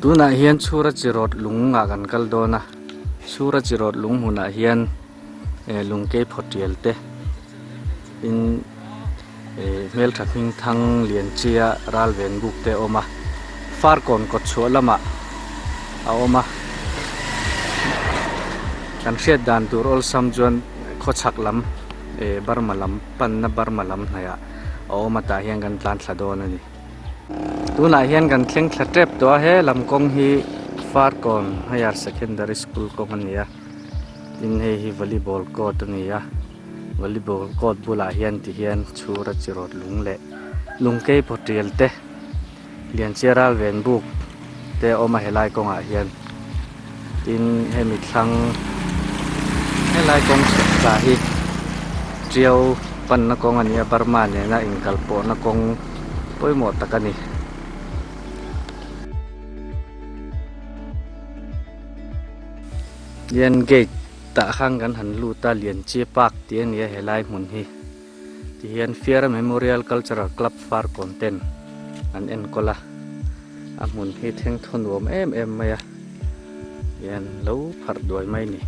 Tunah hian chhura chi rawt lung ah kan kal dawn a, chhura chi rawt lung hmunah hian eh lungkei phaw tial te tin eh hmeltha hming thang lian chia ral ven buk te a awm a, farkawn kawt chhuah lamah a awm a, kan hriat dan tur awlsam chuan khawchhak lam eh Burma lam panna Burma lam hnaihah a awm a tah hian kan tlan thla dawn a ni. Tunah hian kan thleng thla tep tawh a he lam kawng hi Farkawn Higher Secondary School kawng a ni a tin hei hi volleyball court a ni a volleyball court bulah hian ti hian chhura chi rawt lung leh lungkei phaw tial te Lianchia ral ven buk te a awm a helai kawngah hian tin hemi thlang helai kawng chhuk tla hi tiau panna kawng a ni a Burma nena inkal pawhna kawng pawimawh tak a ni. Lian gate tah khan kan han lut a Lianchia park tih a ni a helai hmun hi. Tihian Fiara Memorial Cultural Club Farkawn ten an enkawl a, a hmun hi thengthaw nuam em em mai a, hian lo pharh duai mai a ni.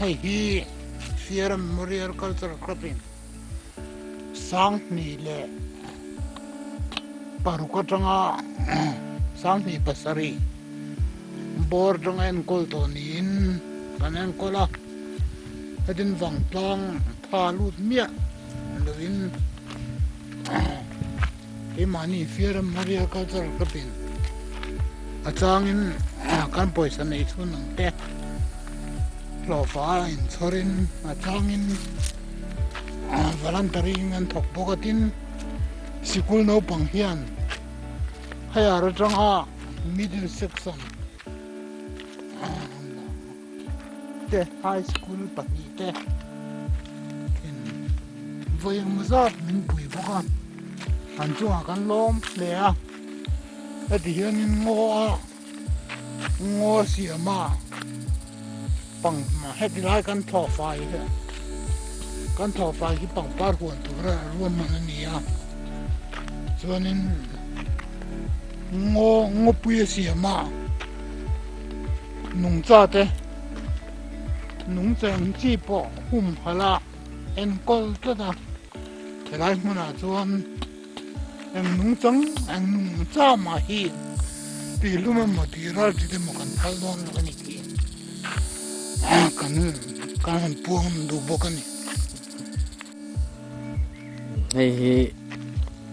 Hei hi Sierra Memorial Cultural Club in Sanghnih leh paruk atanga Sanghnih pasarih bawr atanga enkawl tawh niin kan enkawl a, hetin vangtlang tha lut miah lovin Keimahni Fiara Maria Cultural Club in a changin kan pawisa nei chhun ang te hlawhfa a inchhawrin a changin voluntary in an thawk bawk a tin sikul naupang hian higher atanga middle section te high school pahnih te in vawi engmaw zat min pui bawk a an chungah kan lawm hle a heti hianin ngaw a ngaw siam a pang heti lai kan thlawh fai hi kan thlawh fai hi pangpar huan tura ruahman a ni a chuanin ngaw ngawpui a siam a. Nungcha te nungcheng chi pawh humhalh a enkawl tlat a, helai hmunah chuan eng nungchang eng nungcha mah hi tihhlum emaw tih ral ṭit emaw kan phal dawn lo a ni tih kan kan han puang duh bawk a ni. Hei hi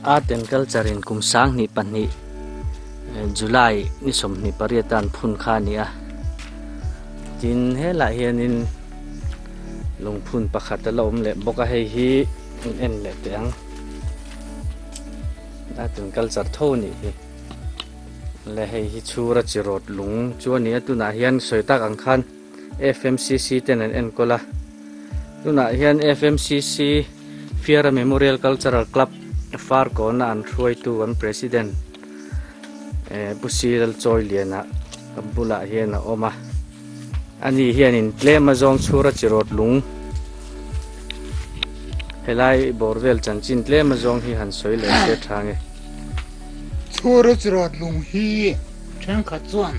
Art and Culture in kum 2002 July ni 28 an phun kha a ni a. Tin helai hianin lungphun pakhat a la awm leh bawk a hei hi in en leh teh ang. Art and Culture tho a nih hi. Le hei hi chhura chi rawt lung chu a ni a tunah hian sawi tak ang khan FMCC ten an enkawl a. Tunah hian FMCC Fiara Memorial Cultural Club Farkawna an hruaitu an President eh Pu Siral Chawiliana a bulah hian a awm a. Ani hianin tlem a zawng chhura chi rawt lung helai bawr vel chanchin tlem a zawng hi han sawi leh se tha nge. Chhura chi rawt lung hi thenkhat chuan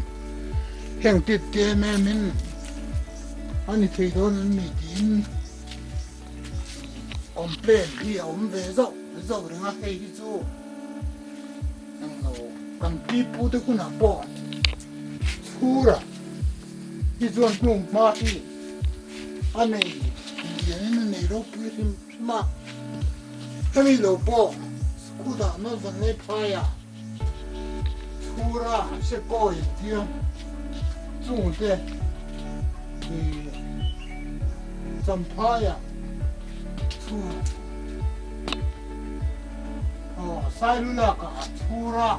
heng tit te em em in a ni thei dawn an ni tiin complain hi a awm ve zauh zauh reng a, hei hi chu englo kan pi pu te hunah pawh chhura hi chuan hnu hma hi a nei lianin a nei ropui hrim hrim a, hemi lo pawh school-ah Northern Lake High-ah Chhura se kawi an ti a, chungte ih Champhaiah chhur aw Sailulakah Chhura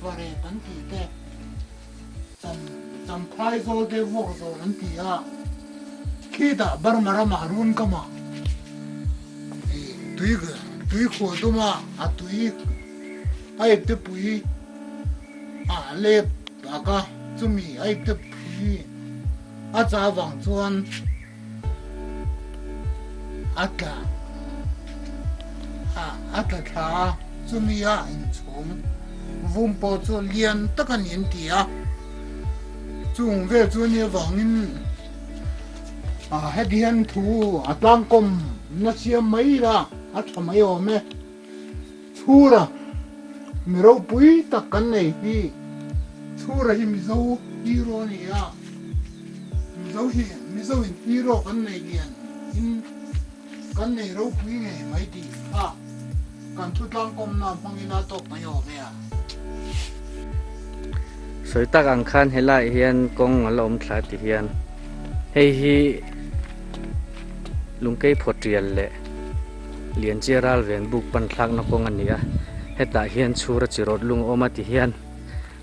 Farep an tih te Cham Champhai zawl te vuak zawl an ti a, khitah Burma ramah run kamah ih tui. Tui khuah tuma a tui a ipte pui a lep tak a, chumi a ipte pui a chah avang chuan a tla a tla thla a, chumi a inchhung vum pawh chu lian tak a ni an ti a, chung vel chu a nih avangin heti hian thu a tlangkawm na siam mai ila a tha mai awm e. Chhura mi ropui tak kan nei hi Chhura hi Mizo hero a ni a, Mizo hi Mizo in hero kan nei lian in kan nei ropui ngei mai tih kha kan thu tlangkawmna hmangin a tawk mai awm e a. Sawi tak ang khan helaiah hian kawng a la awm thla ti hian hei hi Lungkei phawtial leh Lianchia ral ven buk pan thlakna kawng a ni a, hetah hian chhura chi rawt lung a awm a ti hian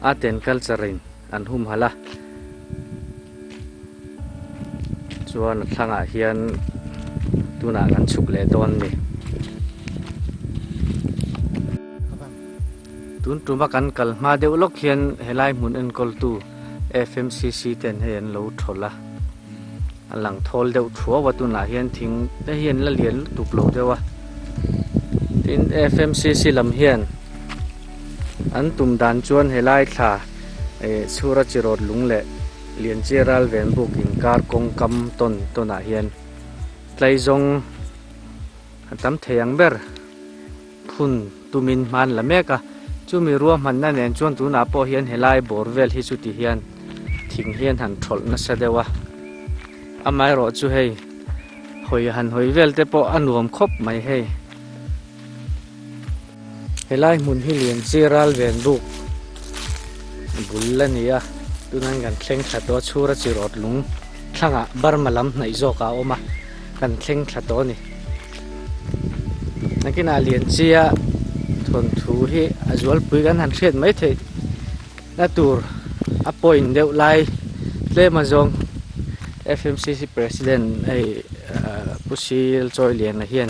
art and culture in an humhalh a, chuan a thlangah hian tunah kan chhuk leh dawn a ni. Tun tuma kan kal hma deuh lawk hian helai hmun enkawltu FMCC ten hei an lo thawl a. A lang thawl deuh thuau a tunah hian thing te hi an la lian lutuk lo deuh a tin F_M_C_C lam hian an tum dan chuan helai thla eh chhura chi rawt lung leh Lianchia ral ven buk inkar kawng kam tawn tawn ah hian tlaizawng a tam thei ang ber. Phun tumin hman la mek a, chumi ruahmanna nen chuan tunah pawh hian helai bawr vel hi chuti hian thing hian han thawlh nasa deuh a, amaherawh chu hei hawi han hawi vel te pawh a nuam khawp mai hei. Helai hmun hi lian chi ral ven buk bul a ni a, tunah hian kan thleng thla tawh a, chhura chi rawt lung thlangah Burma lam hnaih zawkah a awm a, kan thleng thla tawh a ni. Nakinah Lianchia thawnthu hi a zualpui kan han hriat mai theih na tur a point deuh lai tlem a zawng F_M_C_C president hei Pu Sil Chawiliana hian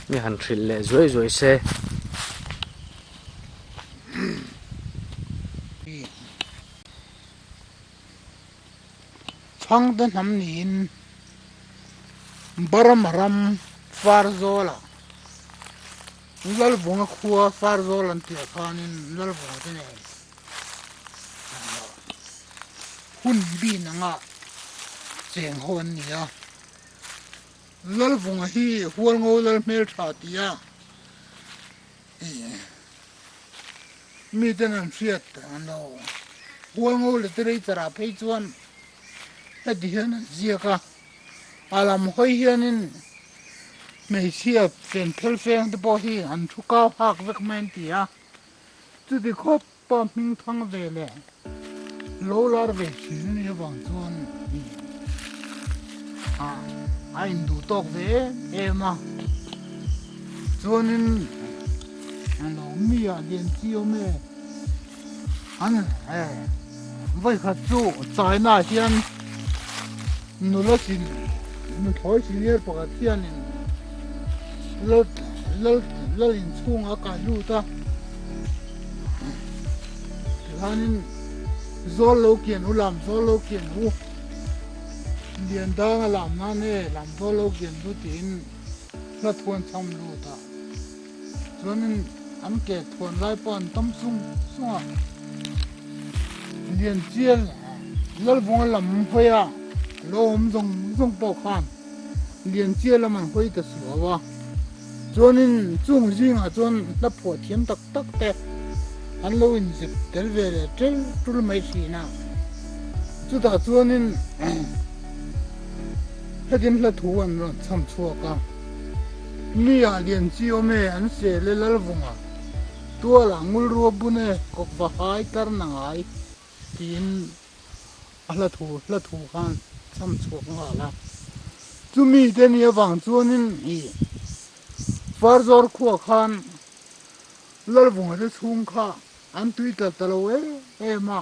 mi han hrilh leh zuai zuai se. Chhangte hnam niin Burma ram Farzawla Lalvunga khua Farzawl an tih ah khanin Lalvunga te nen hun bin anga cheng ho an ni a. Lalvunga hi Hualngo Lalhmeltha tia Miten an hriat an lo hual ngo literature ah phei chuan heti hian an ziak a, a lam hawi hianin hmeichhia fen phel feng te pawh hi an thu kau hak vek mai an ti a, chuti khawp pa hming thang ve leh lo lar ve thin a nih avang chuan a induh tawk ve em em a, chuanin Hello mi ah lian chi awm e an e vawikhat chu China hian nula chin nuthlawi senior pakhat hianin lal lal lal inchhungah a kai lut a tikhanin zawl lo kian u lam zawl lo kian u lian danga lam nan e lam zawl lo kian u tiin hla thuan cham lut a. Chuanin an ke thuan lai pawh an tam sung sung a, Lianchial Lalvunga lam hawi a lo awm zawng zawng pawh khan Lianchial lam an hawi ta suau a, chuanin chung zingah chuan hla phuah thiam tak tak te an lo inzep tel ve leh tel tul mai thin a, chutah chuanin hetin hla thu an rawn chham chhuak a. Mi ah lian chi awm e an sel e Lalvunga tual ah ngul rua bun e kawk va hai tar na ngai tiin a hla thu hla thu khan cham chhuak nghal a. Chumi te ni avang chuanin i Farzawr khua khan Lalvunga te chhung kha an tui tla ta lo em em a.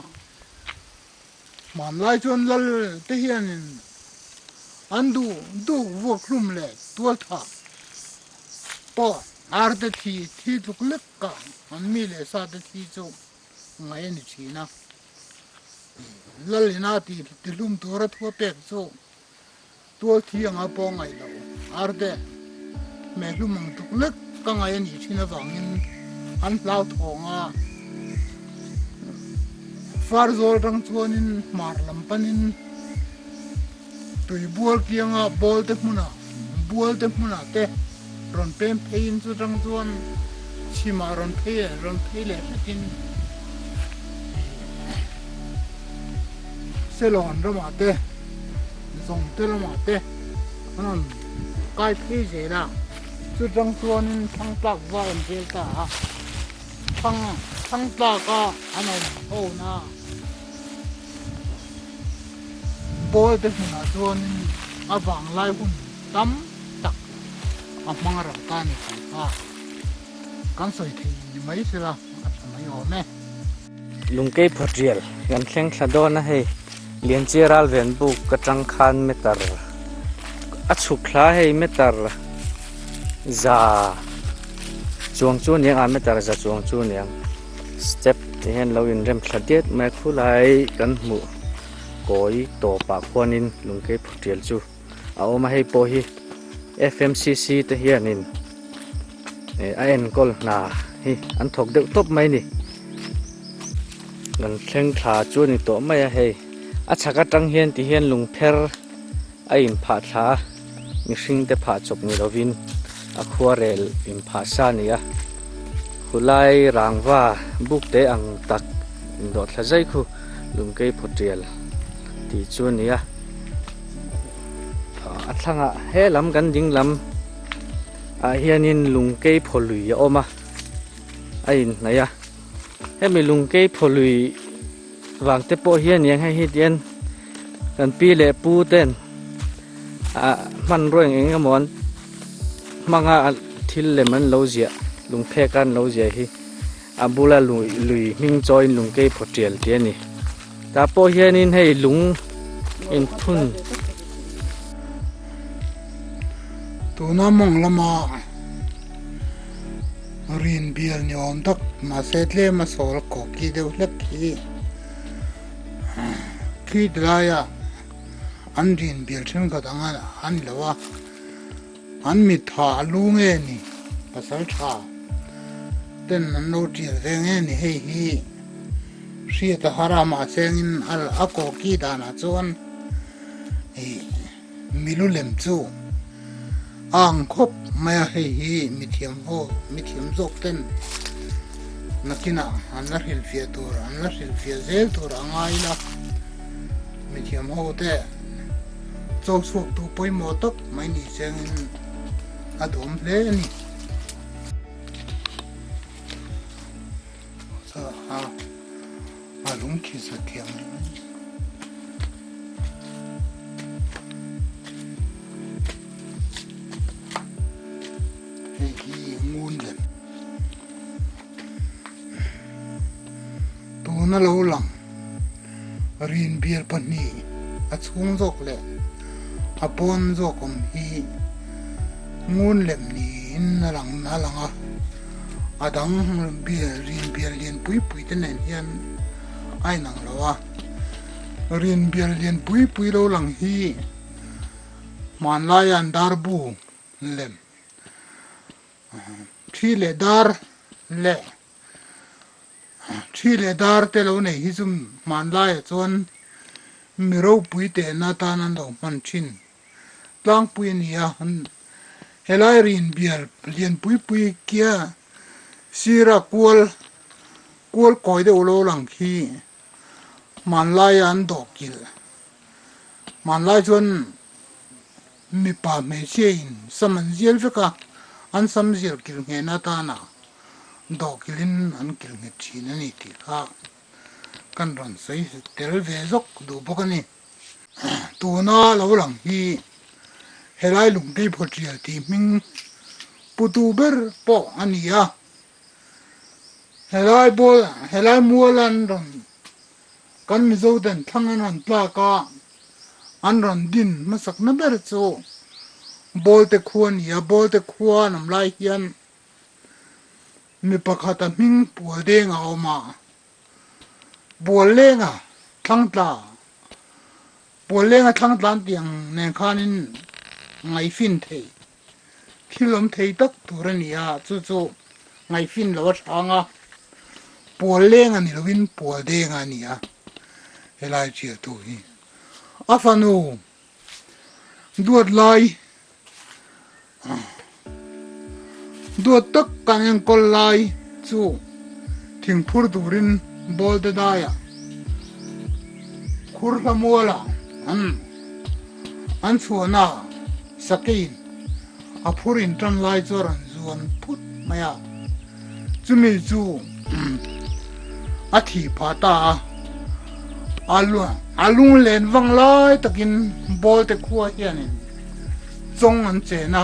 Hmanlai chuan lal te hianin an duh duh vuak hlum leh tual thah pawh Arte thi thi tluk lek ka an mi leh sa te thi chu ngaih a ni thin a. Lal ina ti tihlum tura thu a pek chu tual thi anga pawh ngaih lo. Arte hmehhlum ang tluk lek ka ngaih a nih thin avangin an hlauthawng a. Farzawl atang chuanin hmar lam panin Tui bual kianga ball te hmunah bual te hmunah te rawn pem pheiin chu tang chuan chhimah rawn phei leh rawn phei leh hretin Selawn ramah te Zawngte lamah te an rawn kai phei zel a, chu tang chuanin thangtlak vai an vel ta a, thang thangtlaka an awm ho na. Pawl te hmunah chuanin a vanglai hun tam tak a hmang ral ta a ni tih kha kan sawi thei ni mai sela a tha mai awm e. Lungkei phawtial kan thleng thla dawn a hei Lianchia ral ven buk atang khan meter a chhuk thla hei meter za chuang chu aniang a meter za chuang chu aniang. Step te hian lo inrem thla diat mai a khulai kan hmuh kawi tawpah khuanin lungkei phutial chu a awm a hei pawh hi F_M_C_C te hianin eh a enkawl hna hi an thawk deuh tawp mai a ni kan thleng thla chu a ni tawh mai a hei a chhak atang hian ti hian lungpher a inphah thla a mihring te phah chawp ni lovin a khuarel inphah sa a ni a khulai rangva buk te ang tak indawh thla zai khu lungkei phawtial tih chu a ni a a thlangah he lam kan ding lam ah hianin lungkei phaw lui a awm a a inhnaih a hemi lungkei phaw lui Vang te pawh hian eng hei hi tian kan pi leh pu ten ah hmanrua eng eng emaw an hmang a thil lem an lo ziah lungphek a an lo ziah hi a bula lui lui hming chawiin lungkei phaw tial tih a ni tah pawh hianin hei lung inphun. Tuna mawng lama Rin bial ni awm tak mahse tlem a sawl kawh ki deuh hlek hi khi ti laia an rin bial thenkhat ang a ni lo a, an mitha a lu nge ni pasal tha ten an lo tial ve nge ni hei hi hriat a har a mahse engin a kawh ki danah chuan ih. Milu lem chu a ang khawp mai a, hei hi mithiam ho, mithiam zawk ten nakinah an la hrilhfiah tur, an la hrilhfiah zel tur a ngai ila, mithiam ho te cho chhuak tu pawimawh tak mai ni chengin a duhawm hle a ni. A lung khi sa thiam ni mai. Hei hi ngun lem. Tuna lo lang rin bial pahnih a chhung zawk leh a pawn zawk awm hi ngun lem niin a lang a lang a. A dang rin bial lian pui pui te nen hian a inang lo a, rin bial lian pui pui lo lang hi hmanlaia an dar bu lem thi leh dar leh thi leh dar te lo nei hi chu hmanlaiah chuan mi ropui tehna atan an lo hman thin. Tlangpui a ni a, helai rin bial lian pui pui kia sira kual kual kawi deuh lo lang khi hmanlaia an dawh kilh. Hmanlai chuan mipa hmeichhia in sam an zial vek a, an sam zial kilh nghehna atana dawh kilhin an kilh nghet thin a ni tih kha kan rawn sawi tel ve zawk duh bawk a ni. Tuna lo lang hi helai lungtei phawtial tih hming putu ber pawh a ni a, helai ball helai mual an rawn kan Mizo ten thlang an rawn tlak a, an rawn din hmasakna ber chu Bawlte khua a ni a, Bawlte khua an awm lai hian. Mi pakhat a hming pual deng a awm a, pual lenga thlangtla, pual lenga thlangtla an tih ang nen khanin ngaihfin thei, thil awm thei tak tur a ni a, chu chu ngaihfin lo a hrang a, pual lenga ni lovin pual denga a ni a, helai thialtu hi a fanu Duat lai duat tak kan enkawl lai chu thingphur turin ball te daiah khur hla mualah an an chhuahna sakeiin a phur in tan lai chu a rawn zuan phut mai a, chumi chu a thih phah ta a, a lunglen vang lai takin ball te khua hianin chawng an chen a,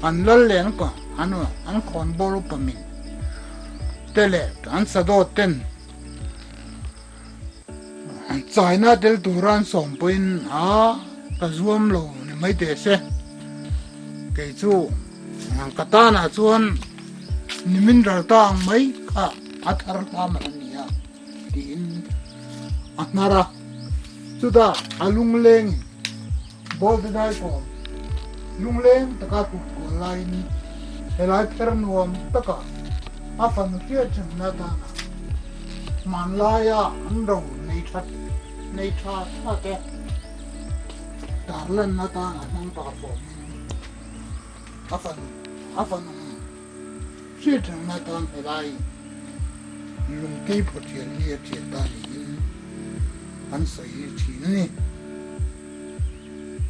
an lal len an an khawn bawr upa min te leh an sadawt ten Chaina tel tura an sawm pawhin a ka zuam lo ni mai teh se. Kei chu ka tanah chuan nimin ral ta ang mai kha a thar hlam a ni a tiin a hnar a. Chutah a lunglengin ball te dai kawm lungleng taka kut kual laiin helai pher nuam taka a fanu hriat rengna atana hmanlaia an ro nei that nei tha tha te tarlanna atana hmang ta fawmin a fanu a fanu hriat rengna atan helai lungkei phawthial hi a thial ta niin an sawi thin a ni.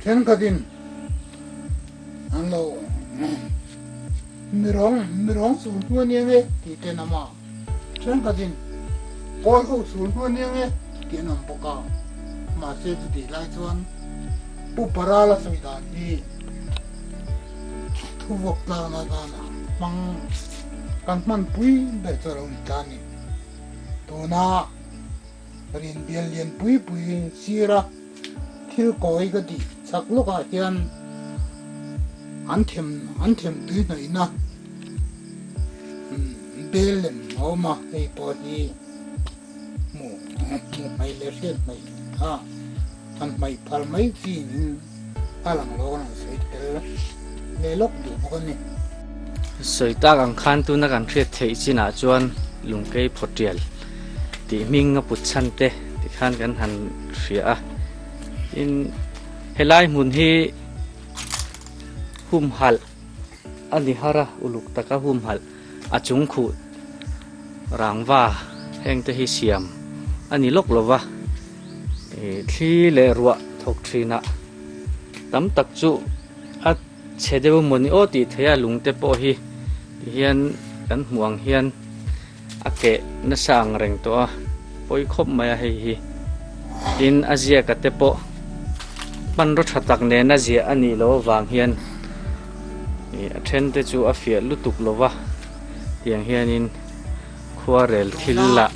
Thenkhatin an lo mirawng mirawng sul hnu a nia nge tih te an awm a, thenkhatin kawl ho sul hnu a nia nge tih an awm bawk a, mahse chutih lai chuan Pu Parala sawi dan hi thuvawk tlakna atana hmang kan hmanpui ber chu a lo ni ta a ni. Tuna Rin bial lian pui pui sira thil kawi ka tih chak lawkah hian an them an them tui hnawihna bel lem a awm a, hei pawh hi hmuh hmuh hmaih leh hriat hmaih a han hmaih phal mai chi in a lang lo a rawn sawi tel leh lawk duh bawk a ni. Sawi tak ang khan tuna kan hriat theih chinah chuan Lungkei Phawtial tih hming a put chhan te tikhan kan han hria a. Tin, helai hmun hi humhalh a ni har a, uluk taka humhalh a chung khuh rangva heng te hi siam a ni lawk lo va. Thli leh ruah thawk thinah tam tak chu a chhe deuh emaw ni aw tih theih a, lungte pawh hi tihian kan hmuh ang hian a keh nasa ang reng tawh a, pawi khawp mai a hei hi. Tin, a ziaka te pawh hmanraw tha tak nena ziah a nih loh avang hian a then te chu a fiah lutuk lo va, tiang hianin khuarel thil lah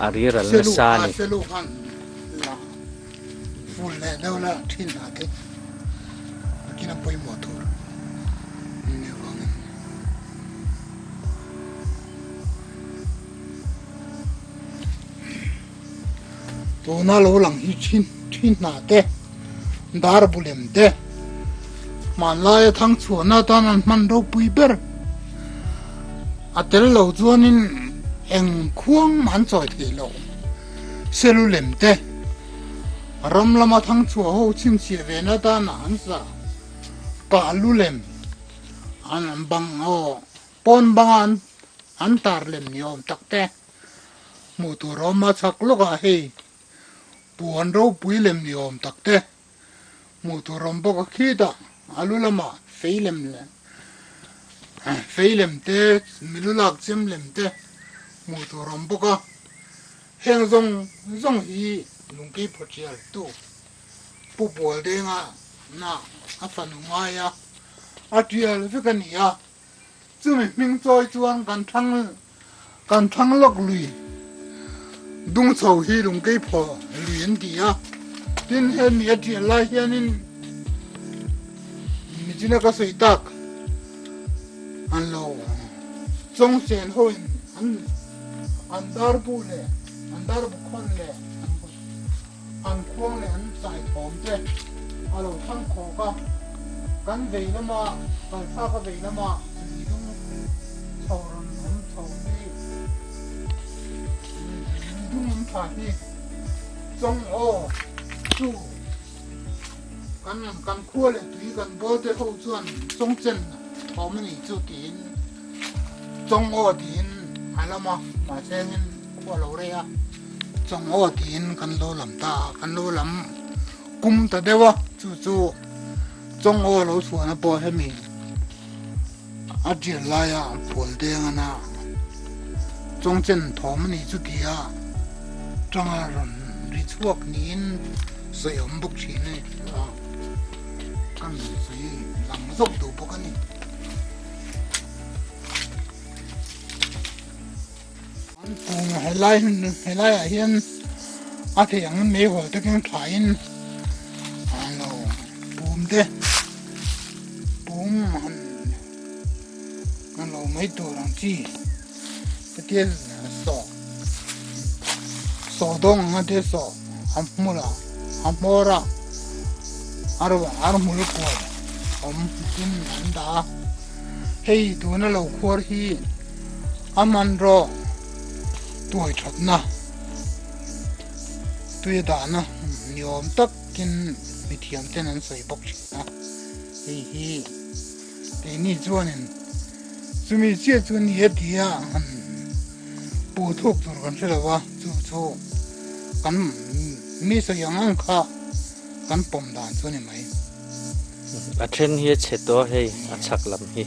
a riral nasa a ni. Ful leh deuh la thin hna te takin a pawimawh tur an nih avangin. Tuna lo lang hi thin thin hna te dar bulem te hmanlaia thang chhuahna atan an hman ropui ber a tel lo chuanin eng khuang mah an chawi thei lo. Selulem te ram lama thangchhuah ho chhinchhiah ve na tana an sa kah lulem an bang aw pawn banga an an tar lem ni awm tak te hmuh tur a awm a chhak lawkah hei puan ropui lem ni awm tak te hmuh tur a awm bawk a khitah a lu lamah fei lem leh fei lem te milu lak chem lem te hmuh tur a awm bawk a. Heng zawng zawng hi Lungkei phawtial tu Pu Bualdenga na a fanu ngai a, a tial vek a ni a. Chumi hming chawi chuan kan thlang kan thlang lawk lui dung chho hi Lungkei phaw lui an ti a. Tin, hemi a tial lai hianin michina ka sawi tak an lo. Chawngchen hoin an an darbu leh an darbu khawn leh an an khuang leh an chai thawm te a lo thang khawk a, kan vei lama kalthlak a vei lama lui dung chho rawn awm chho hi lui dung awm thla hi Chawng aw chu Kan kan khua leh tui kan bawl te ho chuan Chawngchen thawm a nih chu tiin Chawng aw tiin a lam a, mahse engin khua lo rei a, Chawng aw tiin kan lo lam ta a, kan lo lam kum ta deuh a, chu chu Chawng aw lo chhuahna pawh hemi a tial laia phual deng ana Chawngchen thawm a nih chu tia tanga rawn ri chhuak niin sawi awm bawk thin a ni a, kan sawi lang zawk duh bawk a ni. An pum helai helaiah hian a theih ang meihawl te keng thlain an lo pum te pum han an lo mai tur ang chi hetia sawh sawh dawng anga te sawh a hmul a a hmawr a ar ar hmul kual awm tin an dah a hei tuna lo khuar hi. A hmanraw tuai thatna tui a dahna ni awm takin mithiam ten an sawi bawk thin a, hei hi keini chuanin chumi chiah chu ni e tia han puh thuk tur kan hre lo va, chu chu kan mi sawi ang ang kha kan pawm dan chu a ni mai. A then hi a chhe tawh a hei a chhak lam hi.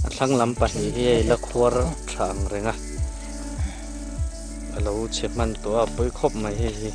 A thlang lam pahnih hi hei la khuar tha ang reng a, a lo chhe hman tawh a, a pawi khawp mai hei hi.